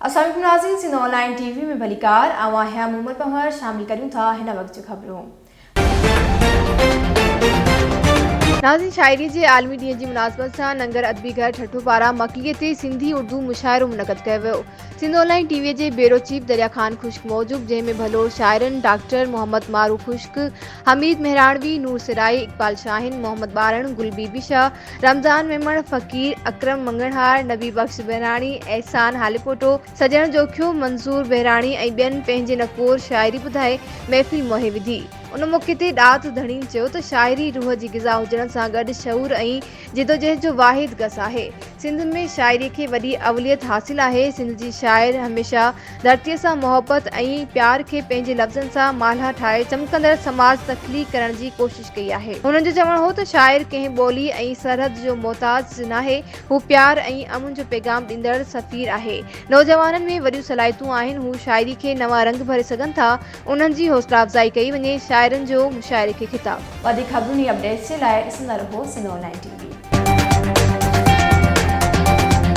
السلام عليڪم ناظرين سنڌ آن لائين ٽي وي ۾ ڀليڪار آئون آهيان مومل پنهور شامل ڪريون ٿا هن وقت جون خبرون. ناظرين شاعري جي عالمي ڏينهن جي مناسبت سان ننگر ادبي گهر ٺٽو پاران مڪلي تي سنڌي اردو مشاعرو منعقد ڪيو ويو سنڌ آن لائين ٽي وي جي بيورو چيف دريا خان خشڪ موجب جنهن ۾ ڀلوڙ شاعرن ڊاڪٽر محمد مارو خشڪ، حميد مهراڻوي، نور سرائي، اقبال شاهين، محمد ٻارڻ، گل بي بي شاهه، رمضان ميمڻ، فقير اڪرم مڱڻهار، نبي بخش بهراڻي، احسان هاليپوٽو، سڄڻ جوکيو، منظور بهراڻي ۽ ٻين پنهنجي نڪور شاعري ٻڌائي محفل موهي وڌي. ان موقعي تي ڏات ڌڻين چيو ته شاعري روح جي غذا هجڻ سان گڏ شعور ۽ جدوجهد جو واحد گس آهي. سنڌ ۾ شاعري کي وڏي اوليت حاصل آهي. سنڌ جي شاعر هميشه ڌرتيء سان محبت ۽ پيار کي پنهنجي لفظن سان مالها ٺاهي چمڪندڙ سماج تخليق ڪرڻ جي ڪوشش ڪئي آهي. هنن جو چوڻ هو ته شاعر ڪنهن ٻولي ۽ سرحد جو محتاج ناهي، هو پيار ۽ امن جو پيغام ڏيندڙ سفير آهي. نوجوانن ۾ وڏيون صلاحيتون آهن، هو شاعري کي نوان رنگ ڀري سگهن ٿا، انهن جي حوصلا افزائي ڪئي وڃي، شاعرن جو مشاعري کي خطاب. وڌيڪ خبرن ۽ اپڊيٽس جي لاء ڏسندا رهو سنڌ آن لائين ٽي وي.